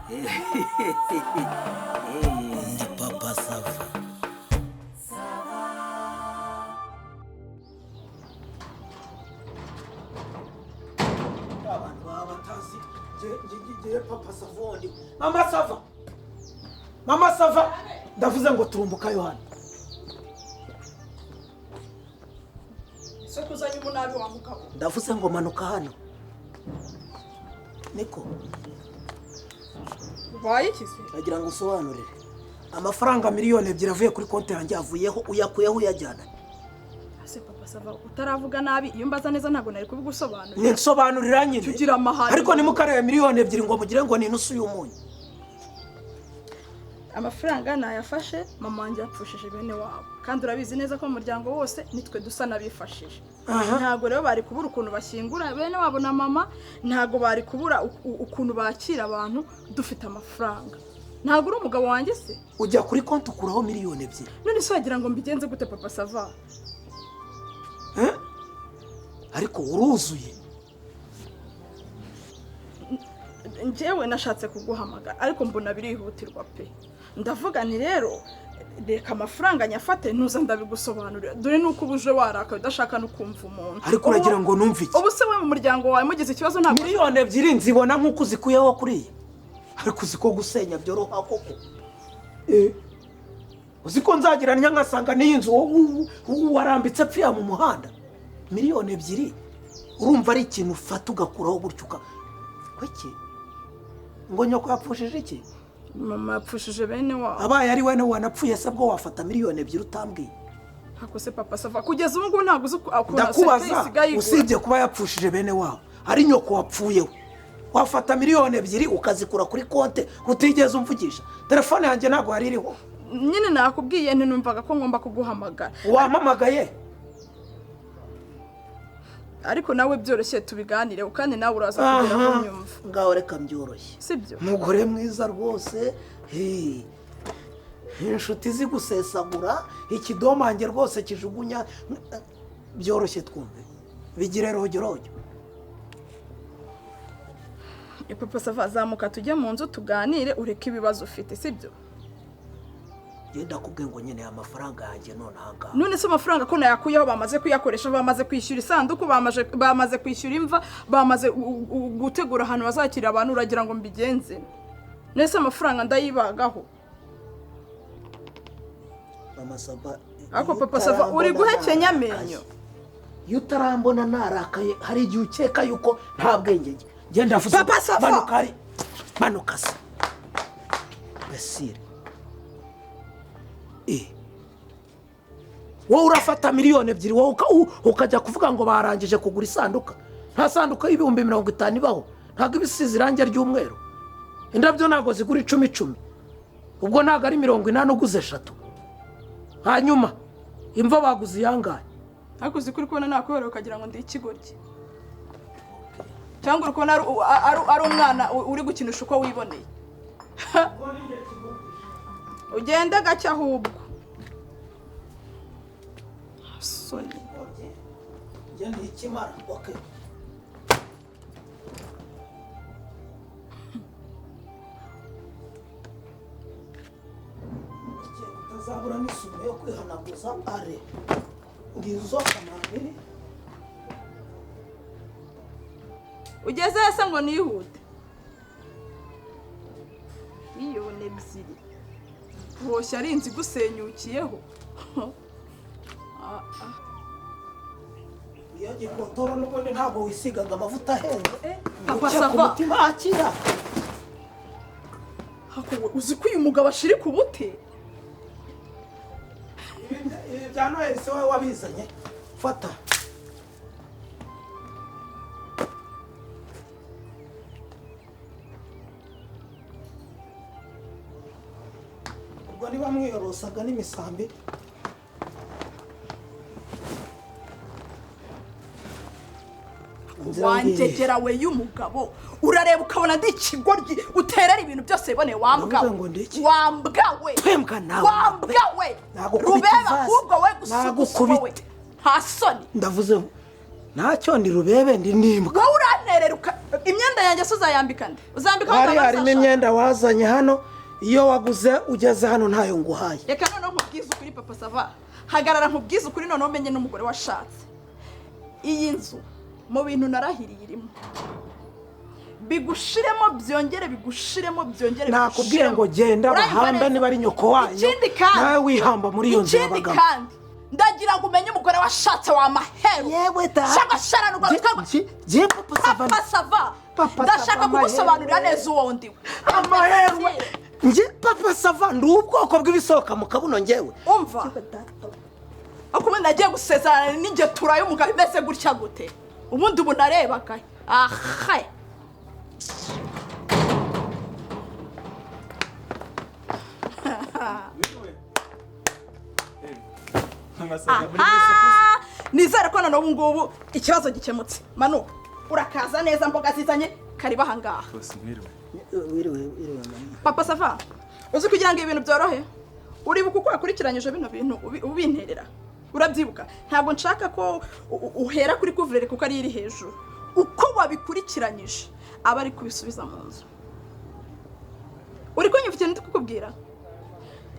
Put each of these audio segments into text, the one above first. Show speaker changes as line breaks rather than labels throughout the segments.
Ndi Papa Sava.
Abantu baba batazi ngiye Papa Sava ndi Mama Sava, Mama Sava, ndavuze ngo turumbuka Yohana.
Ese kuzanye umunabi wa mugabo?
Ndavuze ngo manuka hano, niko.
Ubaye iki se?
Ndagira ngo usobanurire amafaranga 2 miliyoni avuye kuri konti yanjye, avuyeho, uyakuyeho, uyajyana.
Ese Papa Sava, utaravuga nabi, iyo mbaza neza ntabwo nari kubigusobanurira.
Ninsobanurira nyine.
Tugira amahane.
Ariko nimukarebe 2 miliyoni ngo mugire ngo ni inusu y'umunyu.
Amafaranga nayafashe, mama wanjye yapfushije bene wabo, kandi urabizi neza ko mu muryango wose nitwe dusa n'abifashije. Ntabwo rero bari kubura ukuntu bashyingura bene wabo na mama, ntabwo bari kubura ukuntu bakira abantu dufite amafaranga. Ntabwo uri umugabo wanjye se?
Ujya kuri konti ukuraho 2 miliyoni.
None se wagira ngo mbigenze gute, Papa Sava?
Eh? Ariko uruzuye.
Njyewe nashatse kuguhamagara ariko mbona birihutirwa pe. Ndavuga nti rero reka amafaranga nyafate, ntuza ndabigusobanurira, dore nuko uba uje warakaye udashaka no kumva umuntu.
Ariko uragira ngo numve iki?
Ubu se we mu muryango wawe mugize ikibazo ntabwo
2 miliyoni nzibona nk'uko uzikuyeho kuriya? Ariko uzi ko gusenya byoroha koko? Eh. Uzi ko nzagira ngasanga n'iyi nzu wowe warambitse apfiya mu muhanda? 2 miliyoni urumva ari ikintu ufata ugakuraho gutyo uka kuki ngo nyoko yapfushije iki?
Mama yapfushije bene wabo.
Abaye ari we wanapfuye se bwo wafata 2 miliyoni utambwiye?
Ntabwo se Papa Sava, kugeza ubu ngubu ntabwo uzi ukuntu
Ndakubaza.
isigaye igura?
Usibye kuba yapfushije bene wabo, ari nyoko wapfuyeho, wafata 2 miliyoni ukazikura kuri konte utigeze umvugisha? Telefone yanjye ntabwo yari iriho.
Nyine nakubwiye ntinumvaga ko ngomba kuguhamagara.
Wampamagaye.
Ariko nawe byoroshye tubiganireho, kandi nawe uraza kugera
Aha.
kunyumva.
Ngaho reka mbyoroshye.
Sibyo?
Umugore mwiza rwose, he. Inshuti zigusesagura ikidomange rwose kijugunya. Byoroshye twumve, bigire rojyorojyo.
Papa Sava, zamuka tujye mu nzu tuganire, ureke ibibazo ufite, sibyo?
Genda kubwe ngo nkeneye amafaranga yanjye none ahangaha.
None se amafaranga ko nayakuyeho, bamaze kuyakoresha, bamaze kwishyura isanduku, bamaze kwishyura imva, bamaze gutegura ahantu bazakirira abantu, uragira ngo mbigenze? None se amafaranga ndayibagaho?
Mama Sava.
Ariko
Iyo
Papa Sava, uri
utarambona
guhekenya
narakaye.
amenyo.
Iyo utarambona narakaye, hari igihe ukeka yuko nta bwenge nge. Genda vuze.
Papa Sava!
Manuka, ari manuka se besire. Eh. Wowe urafata 2 miliyoni, wowe ukajya kuvuga ngo barangije kugura isanduka. Nta sanduka y'ibihumbi 50 ibaho, ntabwo iba isize irangi ry'umweru. Indabyo ntabwo zigura icumi icumi, ubwo ntabwo ari 80 uguze eshatu. Hanyuma imva baguze iyangahe?
Ariko uzi ko uri kubona nakubera ukagira ngo ndi ikigoryi, cyangwa uri kubona ari umwana uri gukinisha uko wiboneye? Ugende gake ahubwo. Soni.
Ngende ikimara, okay. Utazabura n'isume yo kwihanaguza, are ngizo kamambiri.
Ugeze se ngo nihute? 2 miliyoni boshye ari inzu igusenyukiyeho.
Iyo gikotoro n'ubundi ntabwo wisigaga amavuta ahenze.
Papa
Ucya ku
Sava.
mutima akira.
Hako we, uzi ko uyu mugabo ashirika ubute?
Ibi bya Noheli se wowe wabizanye? Fata. Ubwo niba mwiyorosaga n'imisambi. Inzira ngiyi.
Wanjegera we y'umugabo, urareba ukabona ndi ikigoryi uterera ibintu byose wiboneye, wambwa
Ndavuze
we.
ngo ndi iki?
Wambwa we.
Twembwa nawe.
Wambwa we.
Nagukubita
Rubeba
ivasi.
ahubwo we, gusugusuba we.
Nagukubita.
Nta soni.
Ndavuze. Ntacyo, ndi rubebe, ndi n'imbwa.
Wowe uranterera imyenda yanjye se uzayambika nde? Uzambika aho
Hari
utaba
harimo
uzashaka?
imyenda wazanye hano, iyo waguze ugeze hano ntayo nguhaye.
Reka noneho nkubwize ukuri, Papa Sava. Hagarara nkubwize ukuri, noneho umenye n'umugore washatse. Iyi nzu mu bintu narahiriye irimo, bigushiremo, byongere bigushiremo, byongere
Nakubwiye
bigushiremo.
ngo genda
Uranyumva
bahambe
neza?
niba ari nyoko wanyu.
Ikindi kandi,
Nawe wihamba muri iyo nzu
ikindi
yabagamo.
kandi, ndagira ngo umenye umugore washatse wa maheru.
Yewe da.
Shaka sharana urwo rutwe.
Je, Papa Sava.
Papa Sava,
Papa
ndashaka
Sava,
kugusobanurira
amaheru.
neza uwo ndiwe.
Amaherwe. Nge Papa Sava ndi ubwoko bw'ibisohoka mu kabuno ngewe.
Umva, ariko ubundi nagiye gusezerana n'ingetura y'umugabo imeze gutya gute? Ubundi ubu narebaga ahe? Aha! Nizere ko noneho ubu ngubu ikibazo gikemutse. Manu, urakaza neza, mboga zizanye, kariba ahangaha.
Bose mwiriwe.
Wiriwe, wiriwe, mama.
Papa Sava, uzi kugira ngo ibintu byorohe, uribuka uko wakurikiranyije bino bintu ubinterera? Urabyibuka? Ntabwo nshaka ko uhera kuri couvre-lit kuko ari iri hejuru. Uko wabikurikiranyije aba ari kubisubiza mu nzu. Uri kunyumva ikintu ndi kukubwira?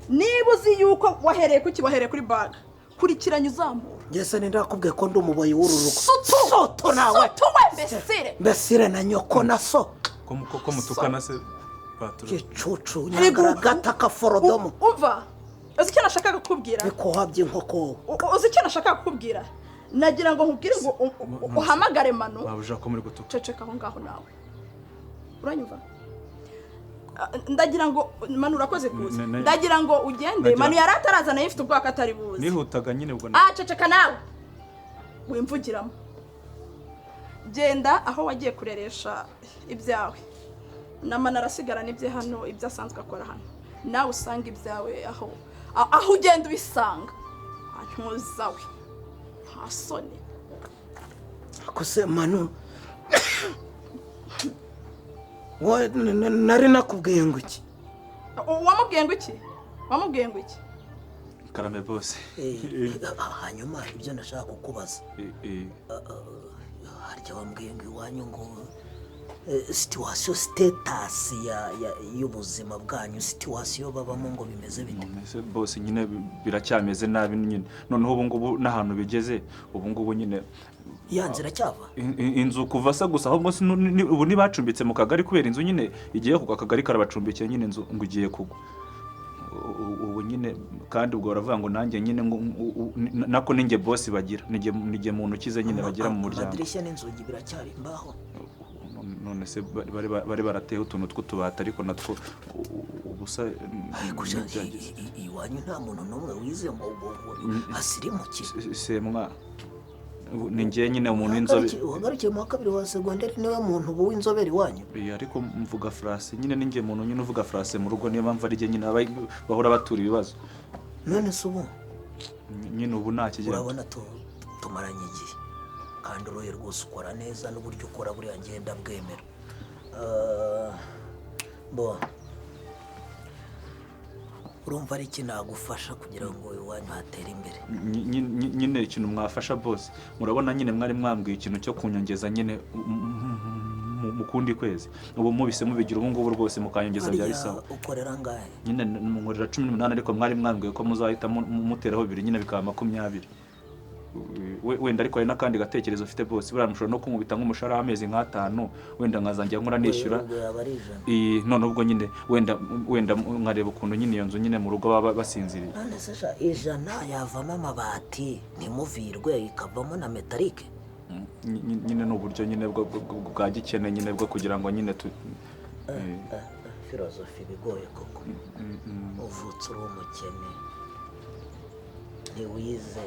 Niba uzi yuko wahereye kuki, wahereye kuri baga, kurikiranya uzamura.
Ngese ndakubwiye ko ndi umuboyi w'uru rugo?
Sutu.
Soto nawe.
Sutu we, mbesire.
Mbesire na nyoko na so.
Ko mutukana se batura?
Gicucu nyagaragata kaforodomo.
Umva, uzi icyo nashakaga kukubwira?
Bikoha by'inkoko wowe.
Uzi icyo nashakaga kukubwira? Nagira ngo nkubwire ngo uhamagare Manu.
Babuja ko muri gutuka.
Ceceka aho ngaho nawe, uranyumva? Ah, ndagira ngo Manu, urakoze kuza. Ndagira ngo ugende. Manu yari ataraza, nayo ifite ubwoba ko atari buze.
Nihutaga nyine ubwo.
Ah, ceceka nawe, wimvugiramo. Genda aho wagiye kureresha ibyawe na Manu, arasigarana ibye hano, ibyo asanzwe akora hano. Nawe usanga ibyawe aho ugenda ubisanga. Ah, ntuzawe, nta soni.
Ako se Manu, wowe nari nakubwiye ngo iki?
Wamubwiye ngo iki? Wamubwiye ngo iki?
Karame bose.
Hanyuma ibyo ndashaka kukubaza, harya wambwiye ngo iwanyu ngo situation, status y'ubuzima bwanyu, situation babamo ngo bimeze bite?
Mbese bose nyine biracyameze nabi nyine. Noneho ubu ngubu n'ahantu bigeze ubu ngubu nyine,
Ya nzira cyava?
Inzu kuva se gusa, ahubwo ubu ntibacumbitse mu kagari kubera inzu nyine igiye kugwa. Akagari karabacumbikiye nyine, inzu ngo igiye kugwa. Ubu nyine kandi ubwo baravuga ngo nanjye nyine ngo nako ninjye boss bagira, nijye muntu ukize nyine bagira mu muryango.
Amadirishya n'inzugi biracyari imbaho?
None se bari barateye utuntu tw'utubati, ariko natwo ubusa.
Ariko sha,
ntibyagize.
Iwanyu nta muntu n'umwe wize ngo asirimuke?
Semwa, ubu ni njye nyine umuntu w'inzobe.
Uhagarikiye mu wa kabiri wa segonderi, niwe muntu ubu w'inzobere iwanyu?
Ariko mvuga français nyine, ni njye muntu nyine uvuga français mu rugo, niyo mpamvu ari njye nyine bahora batura ibibazo.
None se ubu
Nyine ubu nta kigenda.
Urabona tumaranye igihe, kandi uroye rwose, ukora neza, n'uburyo ukora buriya ngenda bwemera. Bo urumva ari iki nagufasha kugira ngo iwanyu hatere imbere?
Nyine ikintu mwafasha bose, murabona nyine mwari mwambwiye ikintu cyo kunyongeza nyine mu kundi kwezi. Ubu mubise mubigira ubu ngubu rwose mukanyongeza byari
Hariya
sawa.
ukorera angahe?
Nyine nkorera 18, ariko mwari mwambwiye ko muzahita muteraho bibiri nyine bikaba 20. Wenda ariko hari n'akandi gatekerezo ufite bose, buriya mushobora no kunkubita nk'umushahara w'amezi nk'atanu, wenda nkazajya nkora nishyura.
Ubwo yaba ari 100.
None ubwo nyine wenda nkareba ukuntu nyine iyo nzu nyine mu rugo baba basinziriye.
None se sha, 100 yavamo amabati ntimuvirwe, ikavamo na métallique?
Nyine ni uburyo nyine bwa gikene nyine bwo kugira ngo nyine tu
Filozofi bigoye koko. Uvutse uri umukene, ntiwize,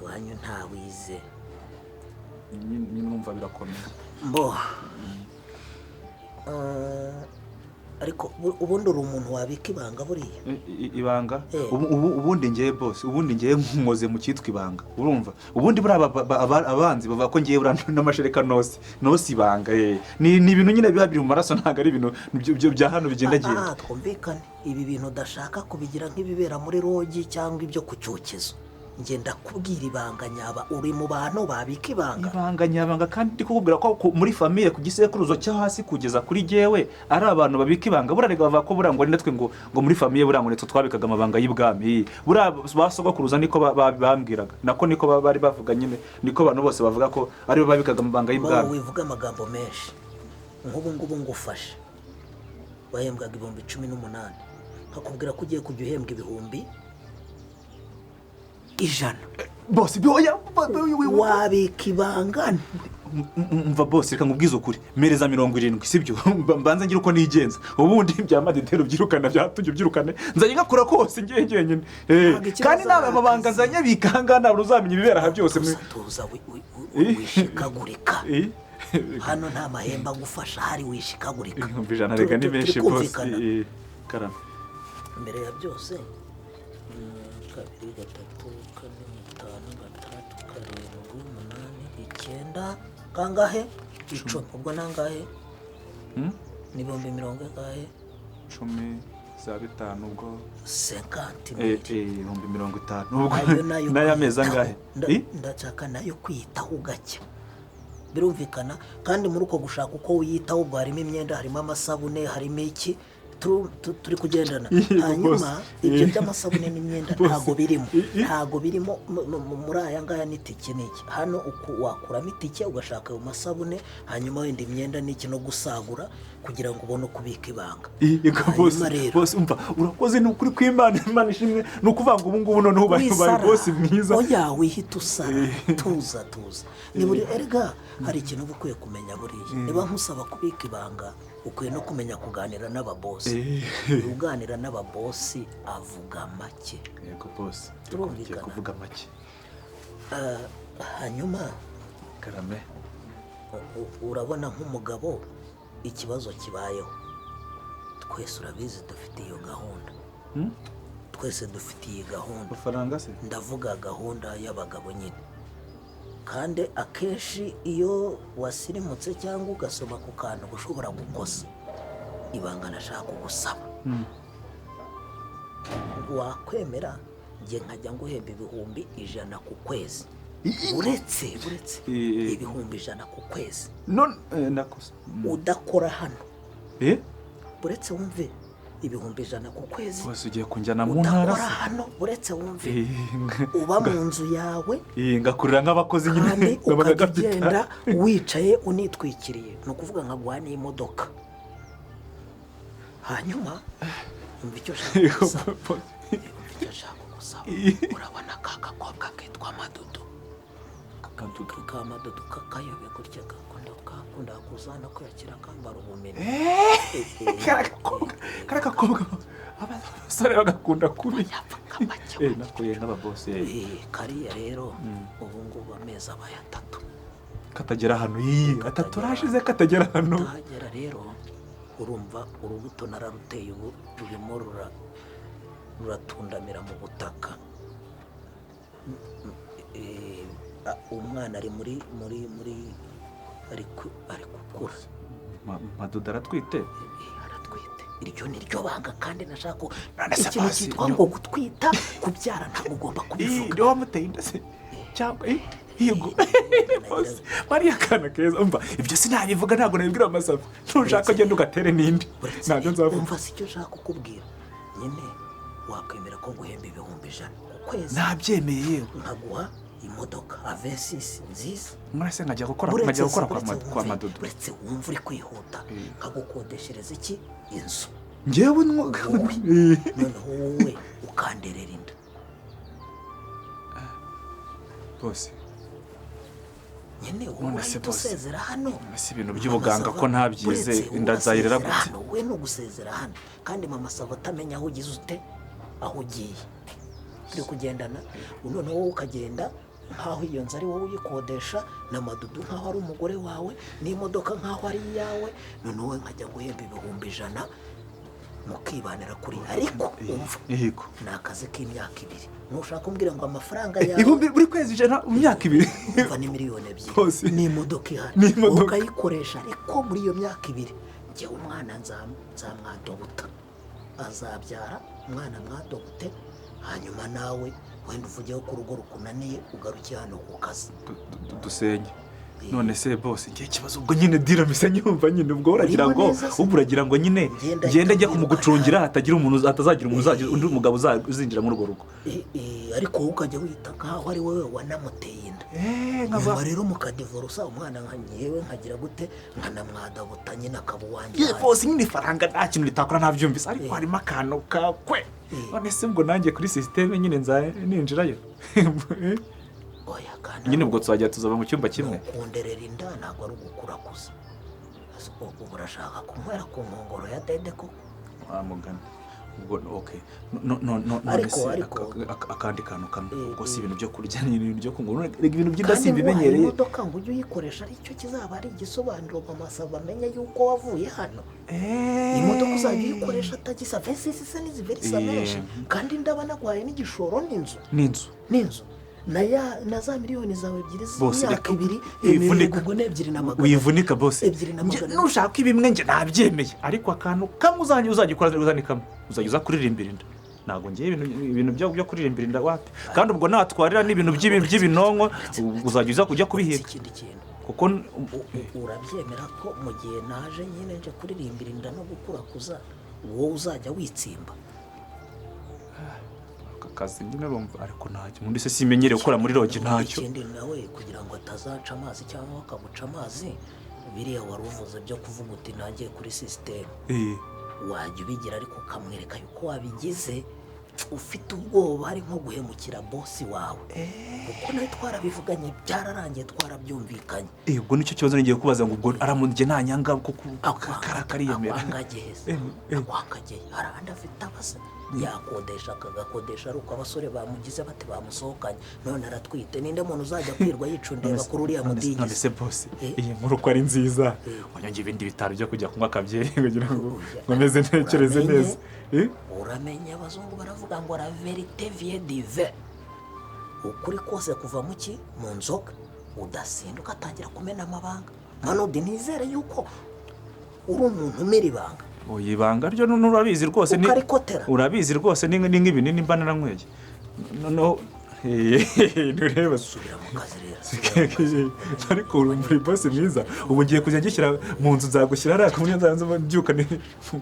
iwanyu ntawize.
Nyine numva birakomeye.
Mbo ariko ubundi uri umuntu wabika ibanga buriya?
Ibanga?
Eh.
Ubundi ngewe bose, ubundi ngewe nkoze mu cyitwa ibanga, urumva? Ubundi buriya abanzi bavuga ko ngewe buriya n'amashereka nose ibanga. Ni ibintu nyine biba biri mu maraso, ntabwo ari ibintu bya hano bigendagenda.
Ah, twumvikane, ibi bintu udashaka kubigira nk'ibibera muri lodge cyangwa ibyo ku cyokezo. Njye ndakubwira ibanga nyaba, uri mu bantu babika ibanga.
Ibanga nyabanga, kandi ndi kukubwira ko muri famille ku gisekuruzo cyo hasi kugeza kuri jyewe ari abantu babika ibanga. Burarega bavuga ko buriya ngo ari natwe ngo muri famille buriya ngo nitwe twabikaga amabanga y'ibwami. Buriya ba sogokuruza niko bambwiraga, nako niko bari bavuga nyine, niko abantu bose bavuga ko aribo babikaga amabanga
Wowe
y'ibwami.
wivuga amagambo menshi. Nk'ubu ngubu ngufashe, wahembwaga 18,000, nkakubwira ko ugiye kujya uhembwa 100,000.
Boss, oya.
Wabika ibanga?
Mva boss, reka nkubwize ukuri, mpereza 70, sibyo? Mbanza ngira uko nigenza, ubundi bya madederi ubyirukana, byatujya ubyirukane, nzajya ngakora kose ngiye njyenyine.
Ntabwo ikibazo
Kandi naba
ari
amabanga
akazi.
nzajya abika, ntabwo uzamenya ibibera aha byose.
Tuza, tuza, wishikagurika. Hano nta mahembe agufasha hari, wishikagurika.
100,000 rega ni menshi,
Turi
boss.
kumvikana?
Karame.
Mbere ya byose, 2, 3, 4, 5, 6, 7, 8, 9, kangahe? 10. Ubwo nangahe? Ni ibihumbi mirongo ingahe?
10 za 5 ubwo
50
Eh,
mille.
50,000 ubwo
Ayo nayo
n'ay'amezi
kwiyitaho.
angahe? Eh?
Ndashaka nayo kwiyitaho ugacya, birumvikana. Kandi muri uko gushaka uko wiyitaho, ubwo harimo imyenda, harimo amasabune, harimo iki. Turi kugendana?
Yego,
Hanyuma
boss.
ibyo by'amasabune n'imyenda
Boss.
ntago birimo, ntago birimo muri aya ngaya. N'itike n'iki, hano uku wakuramo itike ugashaka ayo masabune, hanyuma wenda imyenda n'iki, no gusagura kugira ngo ubone uko ubika ibanga.
Yego boss.
Hanyuma rero
Boss, umva, urakoze, ni ukuri kw'Imana, Imana ishimwe. Ni ukuvuga ngo ubu ngubu noneho ubaye
Wisara.
boss mwiza.
Oya, wihita usara, tuza, tuza. Ni buri erega hari ikintu uba ukwiye kumenya buriya. Niba nkusaba kubika ibanga, ukwiye no kumenya kuganira n'ababosi. Uganira n'ababosi avuga make.
Yego boss.
Turumvikana.
Tugiye kuvuga make.
Ah, hanyuma
Karame.
Urabona nk'umugabo ikibazo kibayeho, twese urabizi dufite iyo gahunda. Twese dufite iyi gahunda.
Amafaranga se?
Ndavuga gahunda y'abagabo nyine. Kandi akenshi iyo wasirimutse cyangwa ugasoma ku kantu, uba ushobora gukosa ibanga. Nashaka kugusaba, wakwemera njye nkajya nguhemba 100,000 ku kwezi? Uretse 100,000 ku kwezi
None nakosa.
udakora hano. Uretse wumve, 100,000 ku kwezi
Bose, ugiye kunjyana mu ntara
udakora
se?
hano. Uretse wumve, uba mu nzu yawe
Ngakurira nk'abakozi nyine,
kandi
nkabaga
ukajya
gafite.
ugenda wicaye unitwikiriye, ni ukuvuga nkaguha n'imodoka. Hanyuma umva icyo ushaka gusaba, umva icyo nshaka kugusaba. Urabona ka gakobwa kitwa Madudu, ka Madudu kakayobe gutya, kakunda kuzana kwiyakira, kambara ubumenyi.
Kariya gakobwa abasore bagakunda kubi.
Yapfa kamake.
Nakuye nk'ababosi.
Kariya rero ubu ngubu amezi abaye 3
Katagera hano, iyi 3 arashize katagera hano.
Utahagera rero, urumva urubuto nararuteye, ubu rurimo ruratundamira mu butaka. Umwana ari muri ari gukura.
Madudu aratwite?
Aratwite. Iryo ni ryo banga, kandi nashaka ko
None se
ikintu
basi,
cyitwa ngo gutwita, kubyara, ntabwo ugomba kubivuga.
Niwe wamuteye inda se cyangwa? Yego boss, mariya kana keza. Umva, ibyo sinabivuga, ntabwo nabibwira Amasafa. Ntushaka agenda ugatere n'indi, ntabyo nzavuga.
Umva si icyo nshaka kukubwira nyine, wakwemera ko guhemba 100,000 ku kwezi,
Nabyemeye yewe.
nkaguha imodoka A26 nziza?
Murase nkajya gukora,
Uretse
nkajya gukora
uretse
kwa
wumve,
Madudu.
Uretse wumva, uri kwihuta. Nkagukodeshereza iki, inzu.
Njyewe?
Wowe, noneho wowe ukanderera inda.
Bose.
Nyine wowe
None se
urahita
boss,
usezera hano.
ese ibintu by'ubuganga ko
Mama Sava,
ntabyize,
uretse
inda
wowe
nzayirera
urasezera
gute?
hano, wowe ni ugusezera hano, kandi Mama Sava atamenya aho ugize ute, aho ugiye. Turi kugendana? Noneho wowe ukagenda nk'aho iyo nzu ari wowe uyikodesha, na Madudu nk'aho ari umugore wawe, n'imodoka nk'aho ari iyawe. Noneho wowe nkajya guhemba 100,000, mukibanira kuri. Ariko umva,
Yego.
ni akazi k'imyaka 2. Ntushaka kumbwira ngo amafaranga yawe
Ibihumbi buri kwezi 100 mu myaka 2.
Umva, ni 2 miliyoni
Bose.
n'imodoka ihari.
N'imodoka.
Ukayikoresha, ariko muri iyo myaka 2 njyewe umwana nzamwadopta, azabyara umwana mwadopte, hanyuma nawe Wenda uvugeho ko urugo rukunaniye, ugarukiye hano ku kazi.
Dusenye. None se bose, ngiye ikibazo ubwo nyine dira mise nyumva nyine ubwo uragira
Urimo
ngo
neza se?
Ubwo uragira ngo nyine
Ngenda
ngende njye
ahita
kumugucungira, hatagira umuntu hatazagira umuntu uzagira
Eh.
undi mugabo uzinjira muri urwo rugo.
Ariko wowe ukajya wita nkaho ari wowe wanamuteye inda.
Eh,
Nyuma rero mukadivorusa, umwana nka nyewe nkagira gute, nkanamwadabuta nyine akaba uwanjye.
Ye bose, nyine ifaranga nta kintu ritakora, ntabyumvise, ariko
Eh.
harimo akantu kakwe.
Eh.
None se ubwo nanjye kuri système nyine nza ninjirayo?
Oya, kandi
Nyine ubwo tuzajya tuzaba mu cyumba kimwe.
Kunderera inda ntabwo ari ugukurakuza. Ese ubu urashaka kunywera ku nkongoro ya dede koko?
Wa mugani ubwo, okay, no no no, none se akandi kantu kamwe,
Eh,
ubwo si
eh.
ibintu byo kurya ni ibintu byo kunywa. None rega ibintu by'inda
Kandi nguhaye
simbimenyereye.
imodoka ngo ujye uyikoresha, aricyo kizaba ari igisobanuro mama Sava amenye yuko wavuye hano. Imodoka uzajya uyikoresha tagisi avesisi se n'iziverisa menshi, kandi ndaba naguhaye n'igishoro n'inzu.
N'inzu.
N'inzu na ya na za miliyoni zawe 2
Bose,
z'imyaka
reka
2.
wivunika.
Ubwo ni 2 na 400.
Wivunika bose.
2 na 400.
Nushaka ibimwe njye nabyemeye, ariko akantu kamwe uzajya ukora uzane kamwe, uzajya uza kuririmbira inda. Ntabwo ngiye ibintu byo kuririmbira inda wapi. Kandi ubwo natwarira n'ibintu by'ibinonko uzajya uza kujya kubihiga.
Ikindi kintu,
Kuko
urabyemera ko mu gihe naje nyine nje kuririmbira inda no gukurakuza, wowe uzajya witsimba?
Aka kazi nyine urumva, ariko ntacyo ubundi se simenyereye gukora muri lodge, ntacyo.
Ikindi nawe, kugira ngo atazaca amazi cyangwa akaguca amazi, biriya wari uvuze byo kuvuga uti nagiye kuri système, wajya ubigira ariko ukamwereka yuko wabigize ufite ubwoba, ari nko guhemukira boss wawe, kuko nawe twarabivuganye, byararangiye, twarabyumvikanye.
Ubwo nicyo kibazo ngiye kubaza ngo ubwo aramujye nta nyanga kuko kariyemera.
Akwangageze. Akwangageye, hari ahandi afite abasa yakodesha, akagakodesha ari uko abasore bamugize bate, bamusohokanye. None aratwite, ninde muntu uzajya kwirwa yicundeba kuri uriya
None
mudigisi?
se boss,
Eh.
iyi nkuru ko ari nziza,
Eh.
wanyonge ibindi bitaro byo kujya kunywa akabyeri kugira ngo
Oya.
nkomeze ntekereze
Uramenye.
neza. Eh?
Uramenye, abazungu baravuga ngo la vérité vient du vin, ukuri kose kuva mu ki? Mu nzoga. Udasinda ugatangira kumena amabanga. Manudi, nizere yuko uri umuntu umira ibanga.
Oya, ibanga ryo urabizi rwose
Ukarikotera.
Urabizi rwose, ni nk'ibinini mba naranyweye noneho ntureba.
Subira mu kazi rero, subira mu kazi.
Ariko uri muri boss mwiza. Ubu ngiye kujya ngishyira mu nzu, nzagushyira hariya ku buryo nzaza mbyuka ni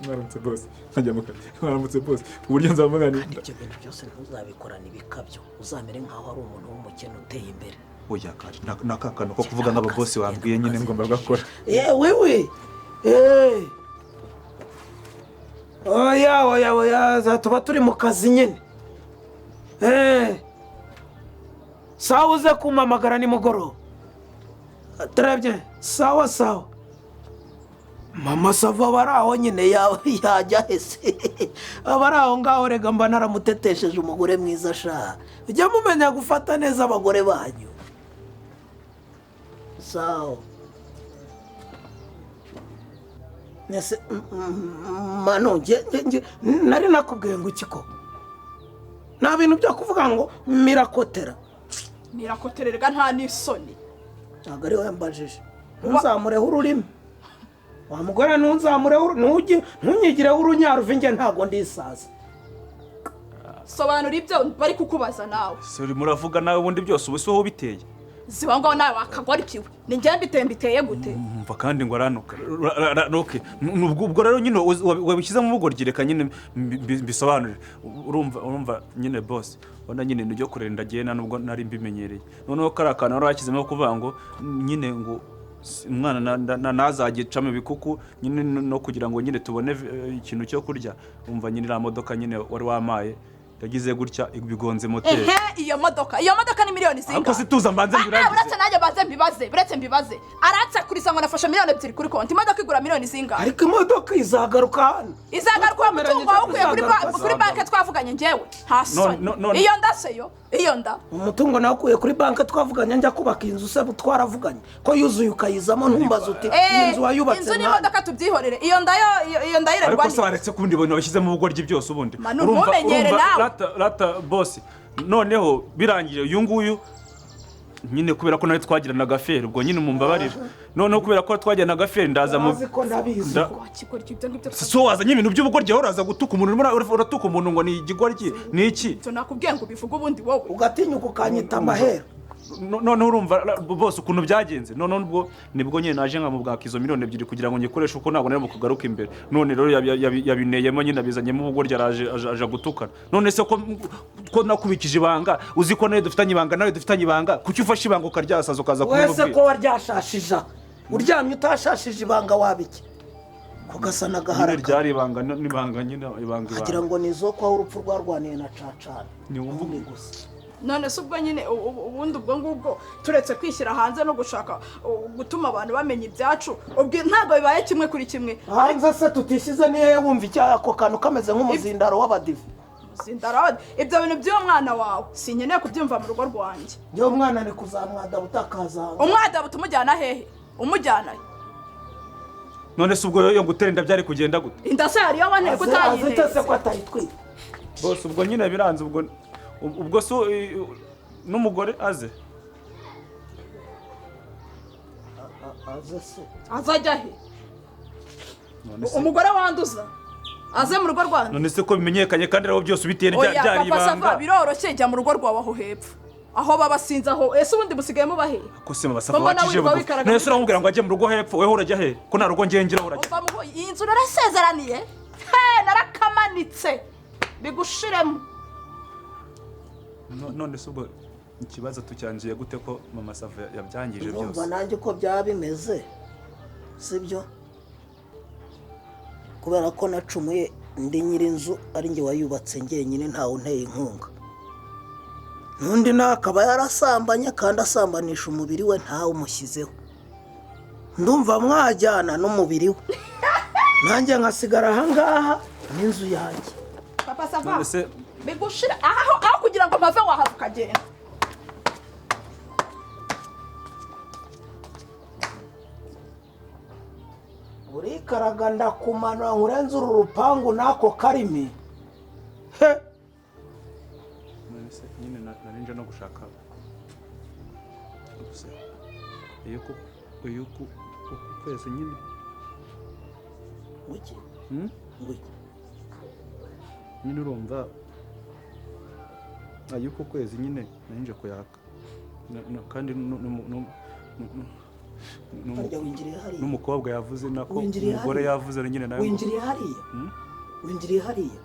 "Mwaramutse boss", nkajya mu kazi, "Mwaramutse boss", ku buryo nzavuga ni
Kandi ibyo bintu byose ntuzabikorane ibikabyo, uzamere nk'aho ari umuntu w'umukene uteye imbere.
Oya, kari na ka kantu ko kuvuga nk'ababosi wambwiye nyine ngomba gakora.
Yewe we, oya oya oya, za tuba turi mu kazi nyine. Sawa, uze kumpamagara nimugoroba. Turebye, sawa sawa. Mama Sava aba ari aho nyine, yajya hese? Aba ari aho ngaho. Rega mba naramutetesheje umugore mwiza sha. Ujya mumenya gufata neza abagore banyu. Sawa. Nese mano, nge nari nakubwiye ngo iki ko nta bintu byo kuvuga ngo mirakotera.
Mirakotererwa, nta n'isoni.
Ntabwo ari wowe mbajije. Ntuzamureho ururimi wa mugore, ntuzamureho ntunyigireho urunyaruvi, nge ntabwo ndisaza.
Sobanura ibyo bari kukubaza nawe.
Se urimo uravuga nawe ubundi byose ubu si wowe ubiteye?
Ziba ngaho nawe wakagorikiwe, ni njye mbiteye? Mbiteye gute?
Mva kandi ngo aranuka. Okay. Ubwo rero nyine wabishyizemo ubugoryi, reka nyine mbisobanurire. Urumva nyine boss, ubona nyine ibintu byo kurera ndagiye nta nubwo nari mbimenyereye. Noneho kariya kantu wari washyizemo kuvuga ngo nyine ngo umwana ntazagicamo ibikuku nyine, no kugira ngo nyine tubone ikintu cyo kurya. Umva nyine, iriya modoka nyine wari wamaye yagize gutya bigonze moteri.
Ehe, iyo modoka ni miliyoni
Ariko
zingahe?
si tuza mbanze
Ah,
mbirangize.
uretse nanjye mbanze mbibaze, uretse mbibaze. Aransakuriza ngo nafashe miliyoni 2 kuri konti. Imodoka igura miliyoni zingahe?
Ariko imodoka izagaruka hano.
Izagaruka? Umutungo wawe ukuye kuri
Izagaruka.
kuri banki twavuganye njyewe, nta soni?
No, no.
Iyo nda se yo, iyo nda?
Umutungo nawukuye kuri banki twavuganye njya kubaka inzu. Se twaravuganye ko yuzuye ukayizamo, ntumbaze uti iyi nzu wayubatse
Inzu
nkande?
n'imodoka tubyihorere, iyo nda yo, iyo nda
Ariko
yirerwa
se waretse ko ubundi bintu washyizemo ubugoryi byose ubundi?
Manu, ntumenyere
Urumva,
nawe.
Rata boss, noneho birangiye uyu nguyu. Nyine kubera ko nawe twagiranaga affaire, ubwo nyine mumbabarire. Noneho kubera ko twagiranaga affaire, ndaza mu
Azi ko ndabizi.
Wakigoryi, ibyo ngibyo.
So wazanye ibintu by'ubugoryi, aho uraza gutuka umuntu, urimo uratuka umuntu ngo ni igigoryi, ni iki?
Ibyo nakubwiye ngo ubivuge ubundi wowe.
Ugatinyuka ukanyita amahera?
Noneho urumva bose ukuntu byagenze. Noneho ubwo nibwo nyine naje nkamubwaka izo miliyoni 2 kugira ngo nyikoreshe, uko ntabwo nari bukugaruka imbere. None rero yabineyemo nyine, abizanyemo ubugoryi, araje aje gutukana. None se ko nakubikije ibanga, uzi ko nawe dufitanye ibanga, nawe dufitanye ibanga, kuki ufashe ibanga ukaryasaza ukaza
Wese
kumubwira?
ko waryashashije, uryamye utashashije ibanga, wabiki ko gasa
Nyine
n'agaharaka?
Ryari ibanga n'ibanga nyine, ibanga
Agira
ibanga.
ngo ni izoko aho urupfu rwarwaniye na cacana.
Ni wumva.
Ni gusa.
None se ubwo nyine ubundi ubwo ngubwo turetse kwishyira hanze no gushaka gutuma abantu bamenya ibyacu, ubwo ntabwo bibaye kimwe kuri kimwe?
Hanze se tutishyize, niyo wumva icyaha ako kantu kameze nk'umuzindaro w'abadive.
Zindarode, ibyo bintu by'uwo mwana wawe sinkeneye kubyumva mu rugo rwanjye.
Njyewe umwana ni kuzamwada utakazanga.
Umwadabuta umujyana hehe? Umujyana he?
None se ubwo yo ngutera inda byari kugenda gute?
Inda se hariyo wanteye?
Azite se
Kutayinteze.
ko atayitwite?
Bose ubwo nyine biranze, ubwo se n'umugore aze?
Aze se?
Azajya he?
None se
Umugore wanduza aze mu rugo rwanjye?
None se ko bimenyekanye kandi rero byose ubiteye
Oya.
Byari
Papa Sava,
ibanga.
biroroshye, jya mu rugo rwawe aho hepfo aho baba, sinzi aho. Ese ubundi musigaye muba he?
Ko se mabasava
Ko mbona
wacishije
wirirwa
bugufi.
wikaraga
None se
muri
uramubwira ngo ajye mu rugo hepfo, weho urajya he ko nta rugo ngengera? Urajya?
Umva muho, iyi nzu narasezeraniye he, narakamanitse bigushiremo.
None se ubwo ikibazo tucyanzuye gute ko mama Sava yabyangije
Urumva
byose?
nanjye uko byaba bimeze, sibyo? Kubera ko nacumuye ndi nyir'inzu, ari njye wayubatse njyenyine, ntawe unteye inkunga, n'undi nawe akaba yarasambanye kandi asambanisha umubiri we ntawe umushyizeho, ndumva mwajyana n'umubiri we, nanjye nkasigara ahangaha n'inzu yanjye.
Papa Sava,
None se
bigushire aho kugira ngo mpave, wahava ukagenda.
Urikaraga ndakumanura nkurenze uru rupangu n'ako karimi he.
None se nyine nari nje no gushaka gusa iyo ku kwezi nyine.
Ngwiki?
Hmm?
Ngwiki?
Nyine urumva ayo ku kwezi nyine nari nje kuyaka kandi
Harya winjiriye hariya?
n'umukobwa yavuze nako
Winjiriye
umugore
hariya?
yavuze nyine nawe ngo-
Winjiriye hariya?
Hmm?
Winjiriye hariya,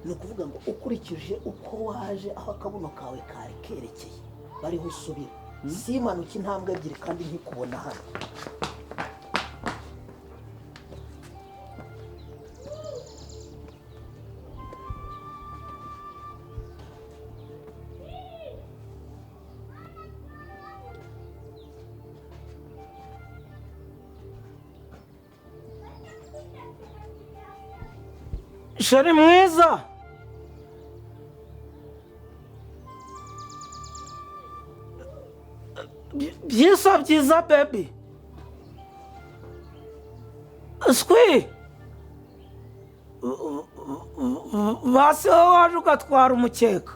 ni ukuvuga ngo ukurikije uko waje, aho akabuno kawe kari kerekeye bariho usubira, si impanuka intambwe ebyiri kandi nkikubona hano.
Chéri mwiza. Byiza byiza baby. Swi basi wowe waje ugatwara umukeka.